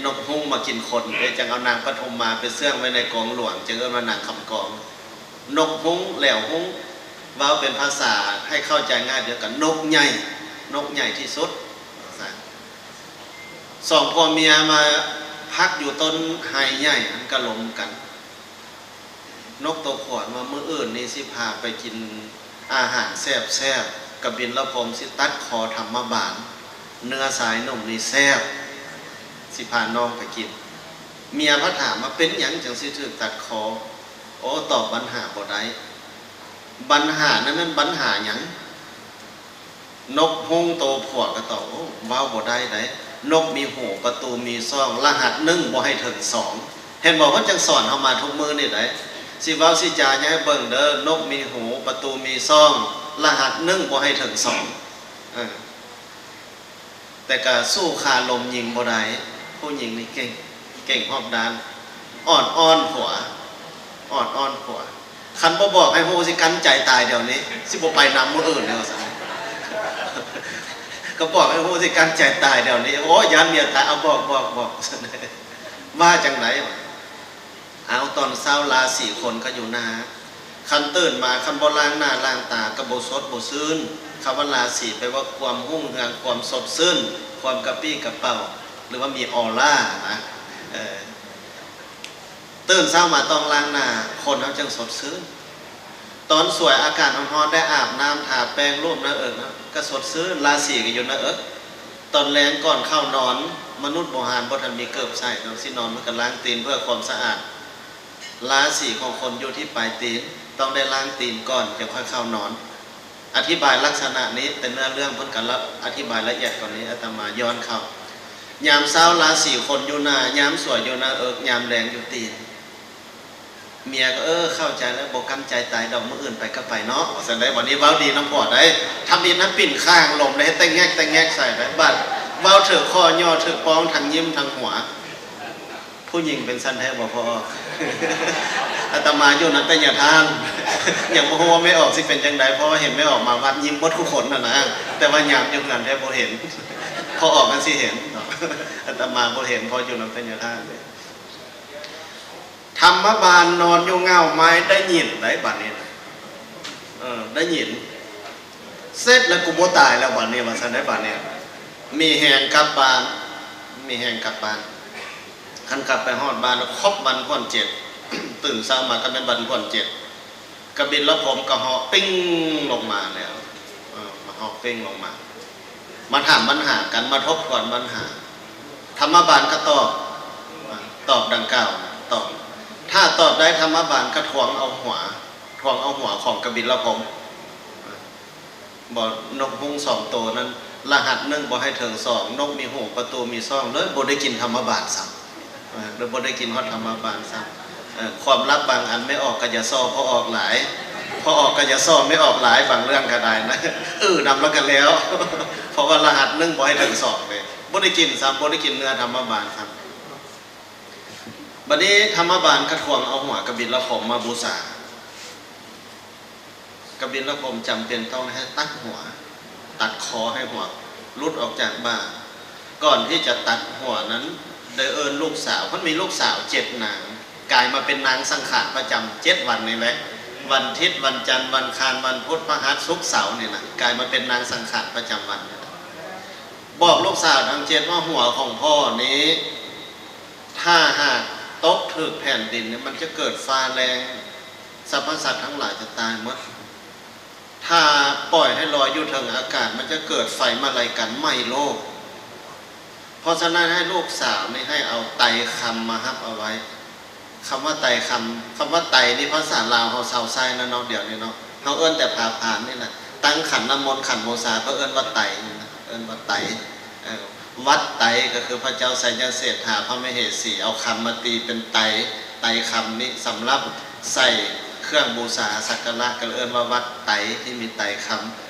ນົກຮຸ້ງມາກິນຄົນເດ້ ຈັ່ງເອົານາງປະທຸມມາໄປເຊື່ອງໄວ້ໃນກອງຫຼວງ ຈຶ່ງເອີ້ນວ່ານາງຄຳກອງ. ນົກຮຸ້ງ ແຫຼວຮຸ້ງ ເວົ້າເປັນພາສາໃຫ້ເຂົ້າໃຈງ່າຍດຽວກັນ ນົກໃຫຍ່ ນົກໃຫຍ່ທີ່ສຸດ. ສອງຜົວເມຍມາພັກຢູ່ຕົ້ນໄຮໃຫຍ່ ມັນກະລົມກັນ. ນົກໂຕຂວນວ່າ ມື້ອື່ນນີ້ຊິພາໄປກິນອາຫານແຊບໆ ກະບິນລະພົມຊິຕັດຄໍທຳມະບານ ເນື້ອຊາຍໜຸ່ມນີ້ແຊບ ຊິພານ້ອງໄປກິນ. ເມຍພັດຖາມວ່າ ເປັນຫຍັງຈັ່ງຊິຖືກຕັດຄໍ? ໂອ້ ຕອບບັນຫາບໍ່ໄດ້. ບັນຫານັ້ນແມ່ນບັນຫາຫຍັງ? ນົກຮຸ້ງໂຕຜົວກໍຕອບ ໂອ້ ເວົ້າບໍ່ໄດ້ໃດ໋ ນົກມີຫູ ປະຕູມີຊ່ອງ ລະຫັດໜຶ່ງບໍ່ໃຫ້ເຖິງສອງ. ເຫັນບໍ່ ເພິ່ນຈັ່ງສອນເຮົາມາທຸກມື້ນີ້ໃດ໋ ຊິເວົ້າຊິຈາຢ່າໃຫ້ເບິ່ງເດີ ນົກມີຫູ ປະຕູມີຊ່ອງ ລະຫັດໜຶ່ງບໍ່ໃຫ້ເຖິງສອງ. ເອີ ແຕ່ກະສູ້ຄາລົມຍິງບໍ່ໄດ້ ຜູ້ຍິງນີ້ເກັ່ງ ເກັ່ງຮອບດ້ານ ອ່ອນອ້ອນຜົວ ອ່ອນອ້ອນຜົວ. ຄັນບໍ່ບອກໃຫ້ຮູ້ ຊິກັ້ນໃຈຕາຍດຽວນີ້ ຊິບໍ່ໄປນຳມື້ອື່ນແລ້ວວ່າຊັ້ນ. ກໍບອກໃຫ້ຮູ້ ຊິກັ້ນໃຈຕາຍດຽວນີ້ ໂອ້ຍ ຢ້ານເມຍຕາຍ ເອົາ ບອກ ບອກ ບອກ ວ່າຈັ່ງໃດ? ເອົາ ຕອນເຊົ້າລາສີຄົນກໍຢູ່ນາ ຄັນຕື່ນມາ ຄັນບໍ່ລ້າງໜ້າລ້າງຕາກໍບໍ່ສົດບໍ່ຊື່ນ. ຄຳວ່າລາສີແປວ່າຄວາມຮຸ່ງເຮືອງ ຄວາມສົດຊື່ນ ຄວາມກະປີ້ກະເປົາ ຫຼືວ່າມີອໍລານະ. ເອີ ຕື່ນເຊົ້າມາຕ້ອງລ້າງໜ້າ ຄົນເຮົາຈຶ່ງສົດຊື່ນ. ຕອນສວຍອາກາດຮ້ອນໆ ໄດ້ອາບນ້ຳ ທາແປ້ງ ລູບໜ້າເອິກ ກໍສົດຊື່ນ ລາສີກໍຢູ່ໜ້າເອິກ. ຕອນແລງກ່ອນເຂົ້ານອນ ມະນຸດໂບຮານບໍ່ທັນມີເກີບໃສ່ເນາະ ຊິນອນມັນກໍລ້າງຕີນເພື່ອຄວາມສະອາດ. ລາສີຂອງຄົນຢູ່ທີ່ປາຍຕີນ ຕ້ອງໄດ້ລ້າງຕີນກ່ອນ ຈຶ່ງຄ່ອຍເຂົ້ານອນ. ອະທິບາຍລັກສະນະນີ້ ແຕ່ເນື້ອເລື່ອງເພິ່ນກໍລະ ອະທິບາຍລະອຽດກວ່ານີ້ ອາດຕະມາຍ້ອນເຂົ້າ. ຍາມເຊົ້າລາສີຄົນຢູ່ໜ້າ ຍາມສວຍຢູ່ໜ້າເອິກ ຍາມແລງຢູ່ຕີນ. ເມຍກໍ ເອີ ເຂົ້າໃຈແລ້ວ ບໍ່ກັ້ນໃຈຕາຍດອກ ມື້ອື່ນໄປກໍໄປເນາະ ວ່າຊັ້ນໄດ໋. ບັດນີ້ເວົ້າດີນຳຜົວໄດ໋ ທຳອິດນະ ປິ່ນຂ້າງລົມໄດ້ ແຕ່ແງກແຕ່ແງກໃສ່ໄດ໋. ບັດເວົ້າຖືກຂໍ້ຫຍໍ້ ຖືກປ້ອງ ທັງຍິ້ມທັງຫົວ. ຜູ້ຍິງເປັນຊັ້ນແທ້ບໍ່ພໍ່? ອາດຕະມາຢູ່ນຳແຕ່ຍາທ່ານ ຍັງບໍ່ຮູ້ວ່າແມ່ອອກຊິເປັນຈັ່ງໃດ ເພາະວ່າເຫັນແມ່ອອກມາວັດຍິ້ມໝົດທຸກຄົນຫັ້ນນະ ແຕ່ວ່າຍາມຢູ່ເຮືອນແທ້ບໍ່ເຫັນ ພໍ່ອອກຫັ້ນຊິເຫັນເນາະ. ອາດຕະມາບໍ່ເຫັນ ເພາະຢູ່ນຳແຕ່ຍາທ່ານ. ທຳມະບານນອນຢູ່ເຫງົ້າໄມ້ ໄດ້ຍິນໄດ໋ບາດນີ້ນະ ເອີ ໄດ້ຍິນ. ເສັດແລ້ວ ກູບໍ່ຕາຍແລ້ວບາດນີ້ ວ່າຊັ້ນໄດ໋ບາດນີ້. ມີແຮງກັບບ້ານ ມີແຮງກັບບ້ານ. ຄັນກັບໄປຮອດບ້ານແລ້ວ ຄົບວັນຂວັນເຈັດ ຕື່ນເຊົ້າມາກໍແມ່ນວັນຂວັນເຈັດ. ກະບິນລະພົມກໍເຫາະປິ້ງລົງມາແລ້ວ ເອີ ມາເຫາະປິ້ງລົງມາ ມາຖາມບັນຫາກັນ ມາທົບທວນບັນຫາ. ທຳມະບານກໍຕອບ ຕອບດັ່ງກ່າວ ຕອບ ຖ້າຕອບໄດ້ ທຳມະບານກໍທວງເອົາຫົວ ທວງເອົາຫົວຂອງກະບິນລະພົມ. ບໍ່ ນົກຮຸ້ງສອງໂຕນັ້ນ ລະຫັດໜຶ່ງບໍ່ໃຫ້ເຖິງສອງ ນົກມີຫູປະຕູມີຊ່ອງ ເລີຍບໍ່ໄດ້ກິນທຳມະບານຊ້ຳ ເອີ ເລີຍບໍ່ໄດ້ກິນຮອດທຳມະບານຊ້ຳ. ເອີ ຄວາມລັບບາງອັນ ແມ່ອອກກະຢ່າສໍ້ພໍ່ອອກຫຼາຍ ພໍ່ອອກກະຢ່າສໍ້ແມ່ອອກຫຼາຍ ບາງເລື່ອງກໍໄດ້ນະ ອື້ນຳແລ້ວກໍແລ້ວ ເພາະວ່າລະຫັດໜຶ່ງບໍ່ໃຫ້ເຖິງສອງເດ້ ບໍ່ໄດ້ກິນຊ້ຳ ບໍ່ໄດ້ກິນເນື້ອທຳມະບານຊ້ຳ. ບັດນີ້ທຳມະບານກໍທວງເອົາຫົວກະບິນລະພົມມາບູຊາ. ກະບິນລະພົມຈຳເປັນຕ້ອງໃຫ້ຕັດຫົວ ຕັດຄໍໃຫ້ຫົວຫຼຸດອອກຈາກບ່າ. ກ່ອນທີ່ຈະຕັດຫົວນັ້ນ ໄດ້ເອີ້ນລູກສາວ ເພິ່ນມີລູກສາວເຈັດນາງ ກາຍມາເປັນນາງສັງຂານປະຈຳເຈັດວັນນີ້ແຫຼະ ວັນທິດ ວັນຈັນ ວັນຄານ ວັນພຸດ ພະຫັດ ສຸກ ເສົານີ້ນະ ກາຍມາເປັນນາງສັງຂານປະຈຳວັນ. ບອກລູກສາວທັງເຈັດວ່າ ຫົວຂອງພໍ່ນີ້ ຖ້າຫາກຕົກຖືກແຜ່ນດິນນີ້ ມັນຈະເກີດຟ້າແລ້ງ ສັບພະສັດທັງຫຼາຍຈະຕາຍໝົດ. ຖ້າປ່ອຍໃຫ້ລອຍຢູ່ເທິງອາກາດ ມັນຈະເກີດໄຟມາໄລກັນໄໝ້ໂລກ. ເພາະສະນັ້ນ ໃຫ້ລູກສາວນີ້ໃຫ້ເອົາໄຕຄຳມາຮັບເອົາໄວ້. ຄຳວ່າໄຕຄຳ ຄຳວ່າໄຕນີ້ພາສາລາວເຮົາເຊົາໃຊ້ແລ້ວເນາະ ດຽວນີ້ເນາະ ເຮົາເອີ້ນແຕ່ພາພານນີ້ແຫຼະ. ຕັ້ງຂັນນ້ຳມົນ ຂັນບູຊາ ເຂົາເອີ້ນວ່າໄຕນີ້ນະ ເອີ້ນວ່າໄຕ. ເອີ ວັດໄຕກໍຄືພະເຈົ້າໄຊຍະເສດຖາ ພະມະເຫສີ ເອົາຄຳມາຕີເປັນໄຕ. ໄຕຄຳນີ້ສຳລັບໃສ່ເຄື່ອງບູຊາສັກກາລະ ກໍເອີ້ນວ່າວັດໄຕ ທີ່ມີໄຕຄຳ.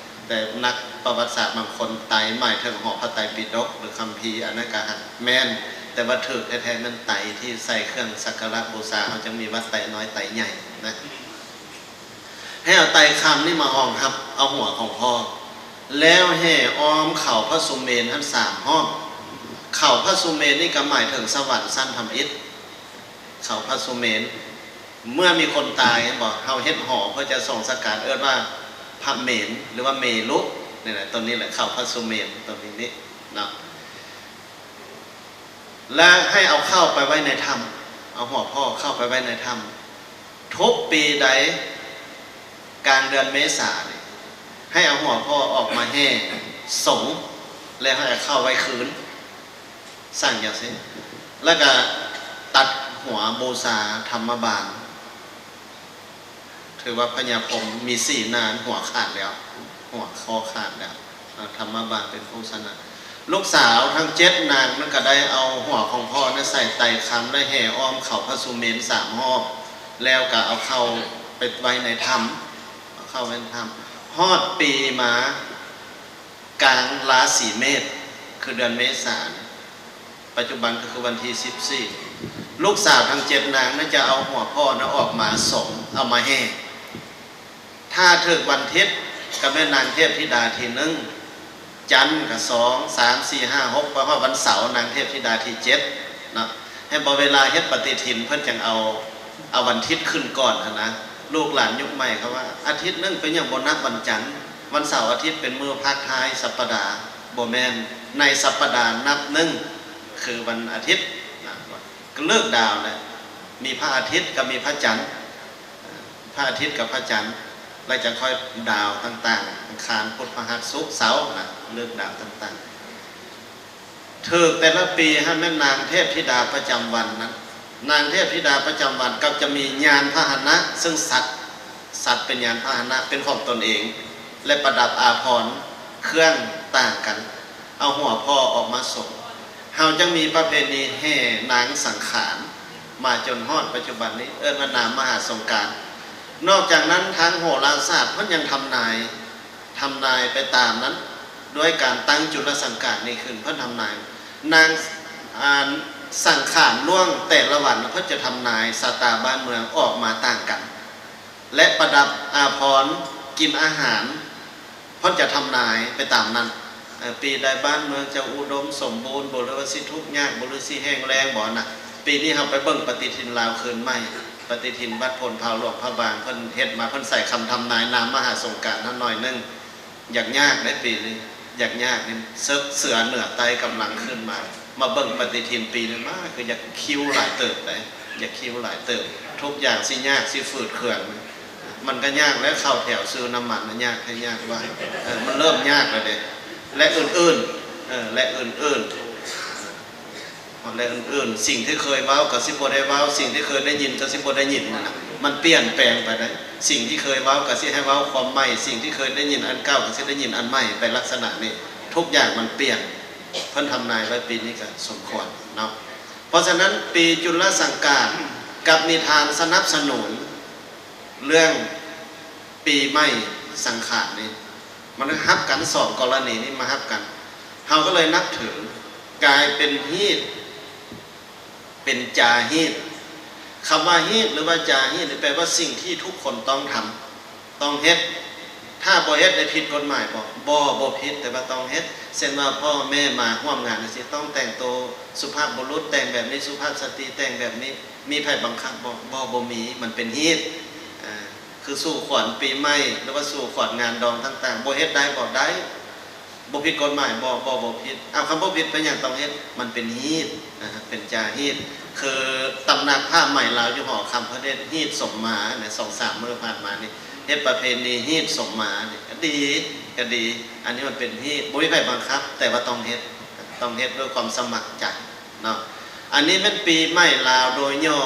ແຕ່ນັກປະຫວັດສາດບາງຄົນ ໄຕໝາຍເຖິງຫໍພະໄຕປິດົກ ຫຼື ຄຳພີ ອັນນັ້ນກະແມ່ນ ແຕ່ວ່າຖືກແທ້ໆແມ່ນໄຕທີ່ໃສ່ເຄື່ອງສັກກາລະບູຊາ ເຮົາຈຶ່ງມີວັດໄຕນ້ອຍໄຕໃຫຍ່ນະ. ໃຫ້ເອົາໄຕຄຳນີ້ມາຮອງຮັບເອົາຫົວຂອງພໍ່ ແລ້ວແຫ່ອ້ອມເຂົາພະສຸເມນຫັ້ນສາມຮອບ. ເຂົາພະສຸເມນນີ້ກໍໝາຍເຖິງສະຫວັນຊັ້ນທຳອິດ. ເຂົາພະສຸເມນ ເມື່ອມີຄົນຕາຍ ເຫັນບໍ່ ເຮົາເຮັດຫໍເພື່ອຈະສົ່ງສະການ ເອີ້ນວ່າພະເມນ ຫຼືວ່າເມລຸ ນີ້ແຫຼະ ຕົວນີ້ແຫຼະ ເຂົາພະສຸເມນ ຕົວນີ້ນີ້ເນາະ. ແລະ ໃຫ້ເອົາເຂົ້າໄປໄວ້ໃນຖ້ຳ ເອົາຫົວພໍ່ເຂົ້າໄປໄວ້ໃນຖ້ຳ. ທຸກປີໃດ ກາງເດືອນເມສານີ້ ໃຫ້ເອົາຫົວພໍ່ອອກມາແຫ່ສົງ ແລ້ວໃຫ້ເອົາເຂົ້າໄວ້ຄືນ. ສັ່ງຈັ່ງຊີ້ ແລ້ວກະຕັດຫົວບູຊາທຳມະບານ. ຖືວ່າພະຍາພົມມີສີ່ໜ້າ ຫົວຂາດແລ້ວ ຫົວຄໍຂາດແລ້ວ ທຳມະບານເປັນຜູ້ຊະນະ. ລູກສາວທັງເຈັດນາງນັ້ນກະໄດ້ເອົາຫົວຂອງພໍ່ນັ້ນໃສ່ໄຕຄຳ ແລະ ແຫ່ອ້ອມເຂົາພະສຸເມນສາມຮອບ ແລ້ວກະເອົາເຂົ້າໄປໄວ້ໃນຖ້ຳ ເອົາເຂົ້າໄວ້ໃນຖ້ຳ. ຮອດປີມາ ກາງລາສີເມດ ຄືເດືອນເມສາ ປັດຈຸບັນກໍຄືວັນທີສິບສີ່ ລູກສາວທັງເຈັດນາງນັ້ນຈະເອົາຫົວພໍ່ນະອອກມາສົງ ເອົາມາແຫ່. ຖ້າຖືກວັນທິດກໍແມ່ນນາງເທບທິດາທີໜຶ່ງ, ຈັນກໍສອງ, ສາມ, ສີ່, ຫ້າ, ຫົກ ໄປຮອດວັນເສົານາງເທບທິດາທີເຈັດເນາະ. ໃຫ້ບໍ່ເວລາເຮັດປະຕິທິນ ເພິ່ນຈັ່ງເອົາ ເອົາວັນທິດຂຶ້ນກ່ອນຫັ້ນນະ. ລູກຫຼານຍຸກໃໝ່ເຂົາວ່າ ອາທິດໜຶ່ງເປັນຫຍັງບໍ່ນັບວັນຈັນ? ວັນເສົາອາທິດເປັນມື້ພາກທ້າຍສັບປະດາ. ບໍ່ແມ່ນ, ໃນສັບປະດານັບໜຶ່ງຄືວັນອາທິດນະ. ກໍເລີກດາວແຫຼະ ມີພະອາທິດກັບມີພະຈັນ, ພະອາທິດກັບພະຈັນ ແລ້ວຈະຄ່ອຍດາວຕ່າງໆ ອັງຄານ, ພຸດ, ພະຫັດ, ສຸກ, ເສົານະ ເລີກດາວຕ່າງໆ. ຖືກແຕ່ລະປີຫັ້ນແມ່ນນາງເທບທິດາປະຈຳວັນນັ້ນ. ນາງເທບທິດາປະຈຳວັນກໍຈະມີຍານພາຫະນະ ເຊິ່ງສັດ, ສັດເປັນຍານພາຫະນະເປັນຂອງຕົນເອງ ແລະ ປະດັບອາພອນເຄື່ອງຕ່າງກັນ ເອົາຫົວພໍ່ອອກມາສົງ. ເຮົາຈັ່ງມີປະເພນີແຫ່ນາງສັງຂານມາຈົນຮອດປັດຈຸບັນນີ້ ເອີ້ນວ່ານາມມະຫາສົງການ. ນອກຈາກນັ້ນ ທາງໂຫລາສາດເພິ່ນຍັງທຳນາຍ ທຳນາຍໄປຕາມນັ້ນ ດ້ວຍການຕັ້ງຈຸລະສັງການນີ້ຂຶ້ນ. ເພິ່ນທຳນາຍນາງ ອາ ສັງຂານລ່ວງແຕ່ລະວັນ ເພິ່ນຈະທຳນາຍຊະຕາບ້ານເມືອງອອກມາຕ່າງກັນ ແລະ ປະດັບອາພອນ, ກິນອາຫານ ເພິ່ນຈະທຳນາຍໄປຕາມນັ້ນ. ເອີ ປີໃດບ້ານເມືອງຈະອຸດົມສົມບູນບໍ ຫຼືວ່າຊິທຸກຍາກບໍ ຫຼືຊິແຫ້ງແລ້ງບໍນະ, ປີນີ້ເຮົາໄປເບິ່ງປະຕິທິນລາວຄືນໃໝ່. ປະຕິທິນວັດໂພນເພົາຫຼວງພະບາງ ເພິ່ນເຮັດມາ ເພິ່ນໃສ່ຄຳທຳນາຍນາມມະຫາສົງການຫັ້ນໜ້ອຍໜຶ່ງ. ຢາກຍາກເດ້ປີນີ້ ຢາກຍາກນີ້ ເສິກເສືອເໜືອໃຕ້ກຳລັງຂຶ້ນມາ. ມາເບິ່ງປະຕິທິນປີນີ້ມາ ຄືຢາກຄິວຫຼາຍເຕີບເດ້ ຢາກຄິວຫຼາຍເຕີບ. ທຸກຢ່າງຊິຍາກ ຊິຝືດເຄືອງ. ມັນກໍຍາກແລ້ວ ເຂົ້າແຖວຊື້ນ້ຳມັນນະ ຍາກແທ້ຍາກວ່າ ເອີ ມັນເລີ່ມຍາກແລ້ວເດ້ ແລະ ອື່ນໆ ເອີ ແລະ ອື່ນໆ ແລະ ອື່ນໆ ສິ່ງທີ່ເຄີຍເວົ້າກໍຊິບໍ່ໄດ້ເວົ້າ ສິ່ງທີ່ເຄີຍໄດ້ຍິນກໍຊິບໍ່ໄດ້ຍິນນັ້ນນະ ມັນປ່ຽນແປງໄປເດ້. ສິ່ງທີ່ເຄີຍເວົ້າກໍຊິໃຫ້ເວົ້າຄວາມໃໝ່ ສິ່ງທີ່ເຄີຍໄດ້ຍິນອັນເກົ່າກໍຊິໄດ້ຍິນອັນໃໝ່ໄປ ລັກສະນະນີ້ ທຸກຢ່າງມັນປ່ຽນ. ເພິ່ນທຳນາຍໄວ້ປີນີ້ກໍສົມຄວນເນາະ. ເພາະສະນັ້ນ ປີຈຸລະສັງກາດກັບນິທານສະໜັບສະໜູນເລື່ອງປີໃໝ່ສັງຂານນີ້ ມັນຮັບກັນ ສອງກໍລະນີນີ້ມາຮັບກັນ ເຮົາກໍເລີຍນັບຖື ກາຍເປັນຮີດ ເປັນຈາຮີດ. ຄຳວ່າຮີດ ຫຼືວ່າຈາຮີດນີ້ ແປວ່າສິ່ງທີ່ທຸກຄົນຕ້ອງທຳ ຕ້ອງເຮັດ. ຖ້າບໍ່ເຮັດໄດ້ຜິດກົດໝາຍບໍ່? ບໍ່ ບໍ່ຜິດ ແຕ່ວ່າຕ້ອງເຮັດ. ເຊັ່ນວ່າພໍ່ແມ່ມາຮ່ວມງານຈັ່ງຊີ້ ຕ້ອງແຕ່ງໂຕສຸພາບບຸລຸດ ແຕ່ງແບບນີ້ ສຸພາບສະຕີແຕ່ງແບບນີ້ ມີໃຜບັງຄັບບໍ່? ບໍ່ ບໍ່ມີ ມັນເປັນຮີດ. ອາ ຄືສູ່ຂວັນປີໃໝ່ ຫຼືວ່າສູ່ຂວັນງານດອງຕ່າງໆ ບໍ່ເຮັດໄດ້ບໍ່? ໄດ້. ບໍ່ຜິດກົດໝາຍບໍ່? ບໍ່ ບໍ່ຜິດ. ເອົາ ຄັນບໍ່ຜິດເປັນຫຍັງຕ້ອງເຮັດ? ມັນເປັນຮີດນະ ເປັນຈາຮີດ. ຄືຕຳໜັກຜ້າໄໝລາວຢູ່ຫໍຄຳ ເພິ່ນເຮັດຮີດສົມມານະ ສອງສາມມື້ຜ່ານມານີ້ ເຮັດປະເພນີຮີດສົມມານີ້ ກໍດີ ກໍດີ. ອັນນີ້ມັນເປັນຮີດ ບໍ່ມີໃຜບັງຄັບ ແຕ່ວ່າຕ້ອງເຮັດ ຕ້ອງເຮັດດ້ວຍຄວາມສະໝັກໃຈເນາະ. ອັນນີ້ແມ່ນປີໃໝ່ລາວໂດຍຫຍໍ້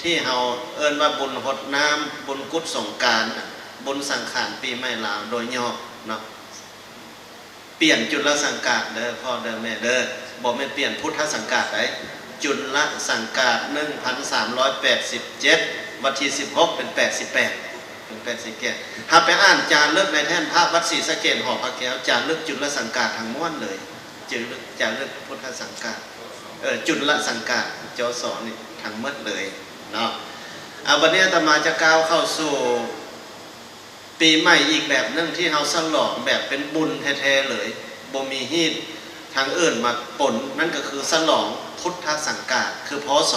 ທີ່ເຮົາເອີ້ນວ່າບຸນຫົດນ້ຳ ບຸນກຸດສົງການ ບຸນສັງຂານປີໃໝ່ລາວໂດຍຫຍໍ້ເນາະ. ປ່ຽນຈຸລະສັງກາດເດີພໍ່ເດີແມ່ເດີ ບໍ່ແມ່ນປ່ຽນພຸດທະສັງກາດໃດ໋ ຈຸລະສັງກາດໜຶ່ງພັນສາມຮ້ອຍແປດສິບເຈັດ ວັນທີສິບຫົກເປັນແປດສິບແປດ ເປັນແປດສິບແປດ. ຫາໄປອ່ານຈາລຶກໃນແທ່ນພະວັດສີສະເກດຫໍພະແກ້ວ ຈາລຶກຈຸລະສັງກາດທັງມ້ວນເລີຍ ຈາລຶກ ຈາລຶກພຸດທະສັງກາດ ເອີ ຈຸລະສັງກາດ ຈສ ນີ້ທັງໝົດເລີຍເນາະ. ອາ ບັດນີ້ອາດຕະມາຈະກ່າວເຂົ້າສູ່ ປີໃໝ່ອີກແບບໜຶ່ງທີ່ເຮົາສະຫຼອງແບບເປັນບຸນແທ້ໆເລີຍ ບໍ່ມີຮີດທາງອື່ນມາປົນ ນັ້ນກໍຄືສະຫຼອງພຸດທະສັງກາດ ຄື ພ.ສ.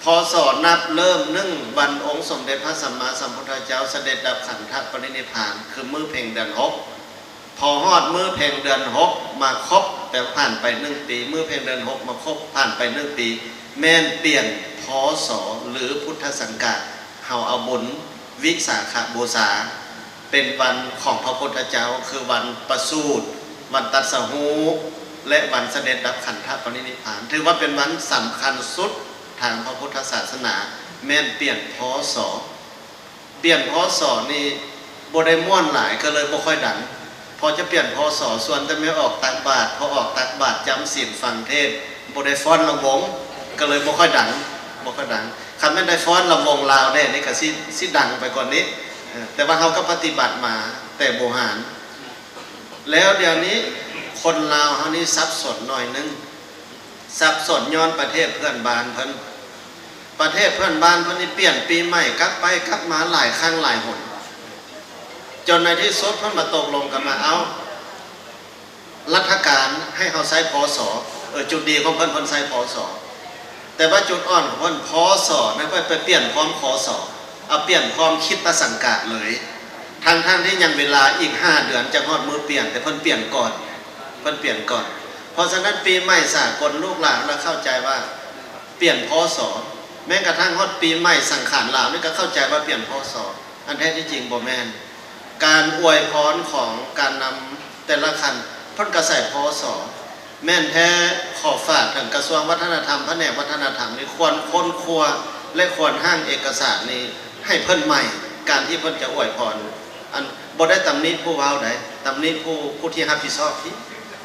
ພ.ສ. ນັບເລີ່ມໜຶ່ງວັນອົງສົມເດັດພະສຳມາສຳພຸດທະເຈົ້າສະເດັດດັບຂັນທະປະລິນິບພານ ຄືມື້ເພັງເດືອນຫົກ. ພໍຮອດມື້ເພັງເດືອນຫົກມາຄົບ ແປວ່າຜ່ານໄປໜຶ່ງປີ ມື້ເພັງເດືອນຫົກມາຄົບ ຜ່ານໄປໜຶ່ງປີ ແມ່ນປ່ຽນ ພ.ສ. ຫຼື ພຸດທະສັງກາດ. ເຮົາເອົາບຸນ ວິສາຂະບູຊາ ເປັນວັນຂອງພະພຸດທະເຈົ້າ ຄືວັນປະສູດ, ວັນຕັດສະຮູ້ ແລະ ວັນສະເດັດດັບຂັນທະປະລິນິບພານ ຖືວ່າເປັນວັນສຳຄັນສຸດທາງພະພຸດທະສາສະໜາ ແມ່ນປ່ຽນ ພ.ສ. ປ່ຽນ ພ.ສ. ນີ້ບໍ່ໄດ້ມ່ວນຫຼາຍ ກໍເລີຍບໍ່ຄ່ອຍດັງ. ພໍຈະປ່ຽນ ພ.ສ. ຊວນແຕ່ແມ່ອອກຕັກບາດ, ພໍອອກຕັກບາດ, ຈຳສິນ, ຟັງເທດ, ບໍ່ໄດ້ຟ້ອນລຳວົງ ກໍເລີຍບໍ່ຄ່ອຍດັງ, ບໍ່ຄ່ອຍດັງ. ຄັນແມ່ນໄດ້ຟ້ອນລຳວົງລາວແດ່ນີ້ ກໍຊິ ຊິດັງໄປກວ່ານີ້. ເອີ ແຕ່ວ່າເຮົາກໍປະຕິບັດມາແຕ່ບູຮານ. ແລ້ວດຽວນີ້ຄົນລາວເຮົານີ້ສັບສົນໜ້ອຍໜຶ່ງ, ສັບສົນຍ້ອນປະເທດເພື່ອນບ້ານເພິ່ນ. ປະເທດເພື່ອນບ້ານເພິ່ນນີ້ປ່ຽນປີໃໝ່ກັບໄປກັບມາຫຼາຍຄັ້ງຫຼາຍຫົນ, ຈົນໃນທີ່ສຸດເພິ່ນມາຕົກລົງກັນວ່າ ເອົ້າ ລັດຖະການໃຫ້ເຮົາໃຊ້ ພ.ສ. ເອີ ຈຸດດີຂອງເພິ່ນ ເພິ່ນໃຊ້ ພ.ສ. ແຕ່ວ່າຈຸດອ່ອນຂອງເພິ່ນ ພ.ສ. ນັ້ນເພິ່ນໄປປ່ຽນຄວາມ ຄ.ສ. ເອົາ ປ່ຽນຄວາມຄິດຕະສັງກາດເລີຍ ທັງໆທີ່ຍັງເວລາອີກຫ້າເດືອນຈະຮອດມື້ປ່ຽນ ແຕ່ເພິ່ນປ່ຽນກ່ອນ, ເພິ່ນປ່ຽນກ່ອນ. ເພາະສະນັ້ນ ປີໃໝ່ສາກົນ ລູກຫຼານລະເຂົ້າໃຈວ່າປ່ຽນ ພ.ສ. ແມ້ກະທັ່ງຮອດປີໃໝ່ສັງຂານລາວນີ້ກໍເຂົ້າໃຈວ່າປ່ຽນ ພ.ສ. ອັນແທ້ທີ່ຈິງບໍ່ແມ່ນ. ການອວຍພອນຂອງການນຳແຕ່ລະຂັ້ນ ເພິ່ນກໍໃຊ້ ພ.ສ. ແມ່ນແທ້ ຂໍຝາກເຖິງກະຊວງວັດທະນະທຳ, ພະແນກວັດທະນະທຳນີ້ຄວນຄົ້ນຄວ້າ ແລະ ຄວນຮ່າງເອກະສານນີ້ໃຫ້ເພິ່ນໃໝ່. ການທີ່ເພິ່ນຈະອວຍພອນ ອັນ ບໍ່ໄດ້ຕຳໜິຜູ້ເວົ້າໃດ, ຕຳໜິຜູ້ ຜູ້ທີ່ຮັບຜິດຊອບພີ້,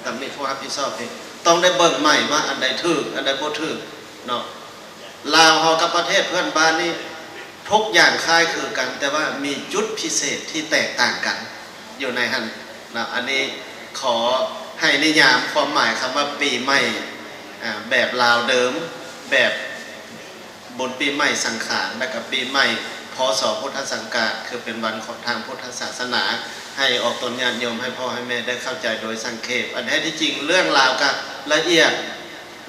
ຕຳໜິຜູ້ຮັບຜິດຊອບພີ້. ຕ້ອງໄດ້ເບິ່ງໃໝ່ວ່າອັນໃດຖືກ ອັນໃດບໍ່ຖືກເນາະ. ລາວເຮົາກັບປະເທດເພື່ອນບ້ານນີ້ ທຸກຢ່າງຄ້າຍຄືກັນ ແຕ່ວ່າມີຈຸດພິເສດທີ່ແຕກຕ່າງກັນຢູ່ໃນຫັ້ນເນາະ. ອັນນີ້ຂໍໃຫ້ນິຍາມຄວາມໝາຍຄຳວ່າປີໃໝ່ ອາ ແບບລາວເດີມ ແບບບຸນປີໃໝ່ສັງຂານ ແລະກະປີໃໝ່ ພ.ສ. ພຸດທະສັງກາດ ຄືເປັນວັນຂອງທາງພຸດທະສາສະໜາ ໃຫ້ອອກຕົນຍາດໂຍມ ໃຫ້ພໍ່ໃຫ້ແມ່ໄດ້ເຂົ້າໃຈໂດຍສັງເຂບ. ອັນແທ້ທີ່ຈິງເລື່ອງລາວກະລະອຽດ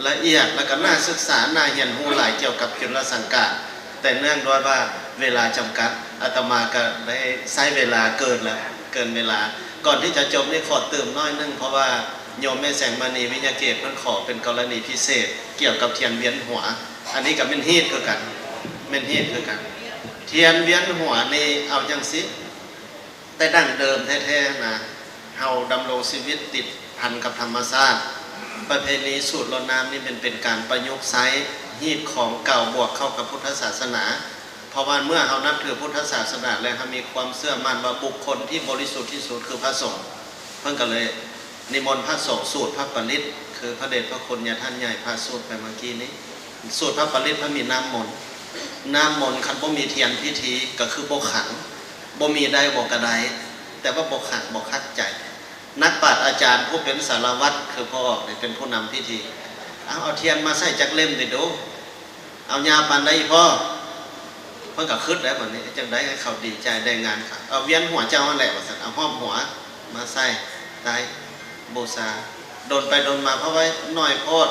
ລະອຽດ ແລະກະໜ້າສຶກສາ ໜ້າຮຽນຮູ້ຫຼາຍກ່ຽວກັບຈຸລະສັງກາດ, ແຕ່ເນື່ອງດ້ວຍວ່າເວລາຈຳກັດ ອາດຕະມາກະໄດ້ໃຊ້ເວລາເກີນລະ ເກີນເວລາ. ກ່ອນທີ່ຈະຈົບນີ້ຂໍຕື່ມໜ້ອຍໜຶ່ງ ເພາະວ່າໂຍມແມ່ແສງມະນີ ວິຍະເກດ ເພິ່ນຂໍເປັນກໍລະນີພິເສດກ່ຽວກັບທຽນວຽນຫົວ. ອັນນີ້ກະແມ່ນຮີດຄືກັນ ແມ່ນຮີດຄືກັນ. ທ ທຽນວຽນຫົວນີ້ເອົາຈັ່ງຊີ້, ແຕ່ດັ້ງເດີມແທ້ໆນະ ເຮົາດຳລົງຊີວິດຕິດພັນກັບທຳມະຊາດ. ປະເພນີສູດລົດນ້ຳນີ້ແມ່ນເປັນການປະຍຸກໃຊ້ຮີດຄອງເກົ່າບວກເຂົ້າກັບພຸດທະສາສະໜາ. ເພາະວ່າເມື່ອເຮົານັບຖືພຸດທະສາສະໜາແລ້ວ ເຮົາມີຄວາມເຊື່ອໝັ້ນວ່າບຸກຄົນທີ່ບໍລິສຸດທີ່ສຸດຄືພະສົງ. ເພິ່ນກໍເລີຍນິມົນພະສົງສູດພະປະລິດ ຄືພະເດດພະຄຸນຍາທ່ານໃຫຍ່ພະສູດໄປເມື່ອກີ້ນີ້. ສູດພະປະລິດເພິ່ນມີນ້ຳມົນ, ນ້ຳມົນຄັນບໍ່ມີທຽນພິທີກໍຄືບໍ່ຂັງ, ບໍ່ມີໄດ້ບໍ່ກະໄດ້, ແຕ່ວ່າບໍ່ຂັງບໍ່ຄັກໃຈ. ນັກປາດອາຈານຜູ້ເປັນສາລະວັດ ຄືພໍ່ອອກນີ້ເປັນຜູ້ນຳພິທີ. ເອົາ ເອົາທຽນມາໃສ່ຈັກເຫຼັ້ມນີ້ດູ. ເອົາຍາວປານໃດອີ່ພໍ່? ເພິ່ນກໍຄິດແລ້ວບັດນີ້ ຈັ່ງໃດໃຫ້ເຂົາດີໃຈໄດ້ງານ. ເອົາວຽນຫົວເຈົ້າຫັ້ນແຫຼະວ່າຊັ້ນ, ເອົາຮອບຫົວມາໃສ່ໄຕ້ບູຊາ. ດົນໄປດົນມາ ເພາະວ່າໜ້ອຍໂພດ,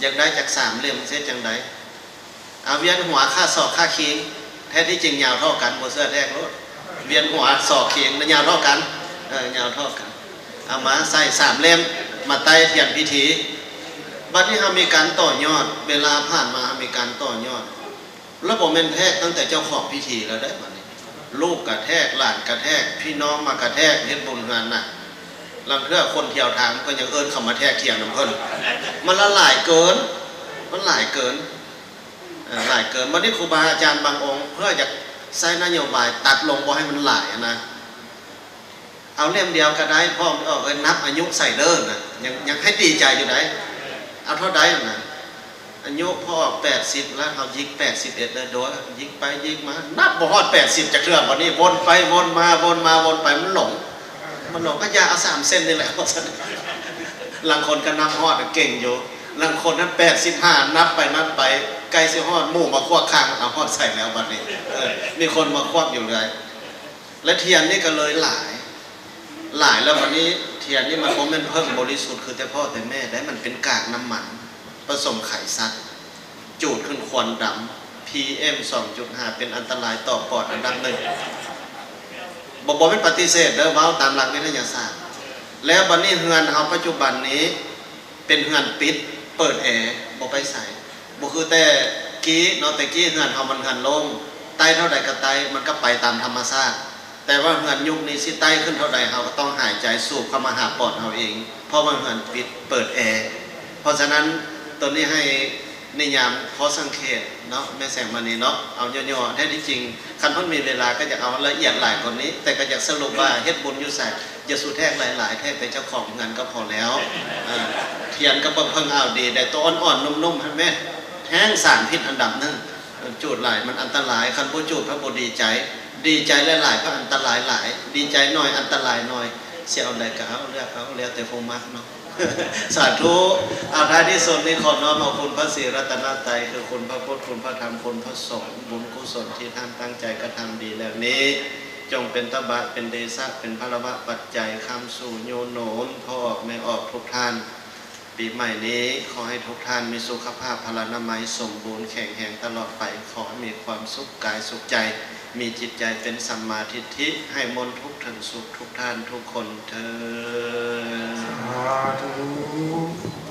ຢາກໄດ້ຈັກສາມເຫຼັ້ມ ເຮັດຈັ່ງໃດ? ເອົາວຽນຫົວຂ້າສອກຂ້າຄີງ. ແທ້ທີ່ຈິງຍາວເທົ່າກັນ, ບໍ່ເຊື່ອແທກໂລດ. ວຽນຫົວສອກຄີງ ມັນຍາວເທົ່າກັນ, ເອີ ຍາວເທົ່າກັນ. ເອົາມາໃສ່ສາມເຫຼັ້ມ ມາໄຕ້ທຽນພິທີ. ບັດນີ້ເຮົາມີການຕໍ່ຍອດ, ເວລາຜ່ານມາເຮົາມີການຕໍ່ຍອດ. ແລ້ວບໍ່ແມ່ນແທກຕັ້ງແຕ່ເຈົ້າຂອງພິທີແລ້ວເດ້ ບັດນີ້ລູກກະແທກ, ຫຼານກະແທກ, ພີ່ນ້ອງມາກະແທກເຮັດບຸນເຮືອນນະ. ລາງເທື່ອຄົນທ່ຽວທາງກໍຍັງເອີ້ນເຂົາມາແທກທຽນນຳເພິ່ນ. ມັນລະຫຼາຍເກີນ, ມັນຫຼາຍເກີນ, ເອີ ຫຼາຍເກີນ. ບັດນີ້ຄູບາອາຈານບາງອົງເພື່ອຢາກໃຊ້ນະໂຍບາຍຕັດລົງບໍ່ໃຫ້ມັນຫຼາຍຫັ້ນນະ. ເອົາເຫຼັ້ມດຽວກໍໄດ້, ພໍ່ອອກເອີ້ນນັບອາຍຸໃສ່ເດີນະ, ຍັງ ຍັງໃຫ້ດີໃຈຢູ່ໃດ. ເອົາເທົ່າໃດຫັ້ນນະ? ອາຍຸພໍ່ອອກແປດສິບແລ້ວ, ເຮົາຍິກແປດສິບເອັດເດີ. ໂດຍ ຍິກໄປຍິກມາ ນັບບໍ່ຮອດແປດສິບຈັກເທື່ອ. ບັດນີ້ວົນໄປວົນມາ ວົນມາວົນໄປ ມັນຫຼົງ, ມັນຫຼົງ. ກໍຢາກເອົາສາມເສັ້ນນີ້ແຫຼະ ວ່າຊັ້ນ. ລາງຄົນກໍນັບຮອດ ເກັ່ງຢູ່, ລາງຄົນນັ້ນແປດສິບຫ້າ ນັບໄປນັບໄປ ໃກ້ຊິຮອດ ໝູ່ມາຄວບຂ້າງ. ເອົາ ຮອດໃສແລ້ວບັດນີ້? ເອີ ມີຄົນມາຄວບຢູ່ເລື້ອຍ. ແລະທຽນນີ້ກໍເລີຍຫຼາຍ, ຫຼາຍແລ້ວບັດນີ້ທຽນນີ້ມັນບໍ່ແມ່ນເຜິ້ງບໍລິສຸດຄືແຕ່ພໍ່ແຕ່ແມ່ໄດ໋, ມັນເປັນກາກນ້ຳມັນປະສົມໄຂສັດ, ຈູດຂຶ້ນຄວັນດຳ, ພີເອັມ ສອງຈຸດຫ້າ ເປັນອັນຕະລາຍຕໍ່ປອດອັນດັບໜຶ່ງ. ບໍ່ ບໍ່ແມ່ນປະຕິເສດເດີ, ເວົ້າຕາມຫຼັກວິທະຍາສາດ. ແລ້ວບັດນີ້ເຮືອນເຮົາປັດຈຸບັນນີ້ ເປັນເຮືອນປິດ ເປີດແອ ບໍ່ໄປໃສ. ບໍ່ຄືແຕ່ກີ້ເນາະ, ແຕ່ກີ້ເຮືອນເຮົາມັນເຮືອນໂລ່ງ, ໄຕ້ເທົ່າໃດກໍໄຕ້, ມັນກໍໄປຕາມທຳມະຊາດ. ແຕ່ວ່າເຮືອນຍຸກນີ້ຊິໄຕ້ຂຶ້ນເທົ່າໃດ ເຮົາກໍຕ້ອງຫາຍໃຈສູບເຂົ້າມາຫາປອດເຮົາເອງ, ເພາະວ່າເຮືອນປິດ ເປີດແອ. ເພາະສະນັ້ນ ໂຕນີ້ໃຫ້ນິຍາມພໍສັງເຂດເນາະ ແມ່ແສງມະນີເນາະ, ເອົາຫຍໍ້ໆ. ແທ້ທີ່ຈິງ ຄັນເພິ່ນມີເວລາກໍຢາກເອົາລະອຽດຫຼາຍກວ່ານີ້, ແຕ່ກໍຢາກສະຫຼຸບວ່າເຮັດບຸນຢູ່ໃສ ຢ່າສູ່ແທກຫຼາຍໆ, ແທກແຕ່ເຈົ້າຂອງເຮືອນກໍພໍແລ້ວ. ເອີ ທຽນກໍເບິ່ງເພິ່ງເອົາດີໄດ໋, ໂຕອ່ອນໆ ໜຸ່ມໆ ຫັ້ນແມ່ນແຮງສານພິດອັນດັບໜຶ່ງ. ເອີ ຈູດຫຼາຍມັນອັນຕະລາຍ, ຄັນບໍ່ຈູດເພິ່ນບໍ່ດີໃຈ, ດີໃຈຫຼາຍໆ ເພິ່ນອັນຕະລາຍຫຼາຍ, ດີໃຈໜ້ອຍອັນຕະລາຍໜ້ອຍ. ຊິເອົາໃດກໍເອົາ, ເລືອກເອົາ, ແລ້ວແຕ່ຜູ້ມັກເນາະ. ສາທຸ. ເອົາ ທ້າຍທີ່ສຸດນີ້ ຂໍນ້ອມເອົາຄຸນພະສີລັດຕະນະໄຕ ຄືຄຸນພະພຸດ, ຄຸນພະທຳ, ຄຸນພະສົງ, ບຸນກຸສົນທີ່ທ່ານຕັ້ງໃຈກະທຳດີແລ້ວນີ້ ຈົ່ງເປັນຕະບະ, ເປັນເດຊະ, ເປັນພະລະວະປັດໄຈ ຄ້ຳຊູ່ຍູ້ໜູນພໍ່ອອກແມ່ອອກທຸກທ່ານ. ປີໃໝ່ນີ້ ຂໍໃຫ້ທຸກທ່ານມີສຸຂະພາບພະລານາໄມສົມບູນແຂງແຮງຕະຫຼອດໄປ, ຂໍໃຫ້ມີຄວາມສຸກກາຍສຸກໃຈ, ມີຈິດໃຈເປັນສຳມາທິດຖິ, ໃຫ້ພົ້ນທຸກເຖິງສຸກທຸກທ່ານທຸກຄົນເທີ້ນ. ສາທຸ.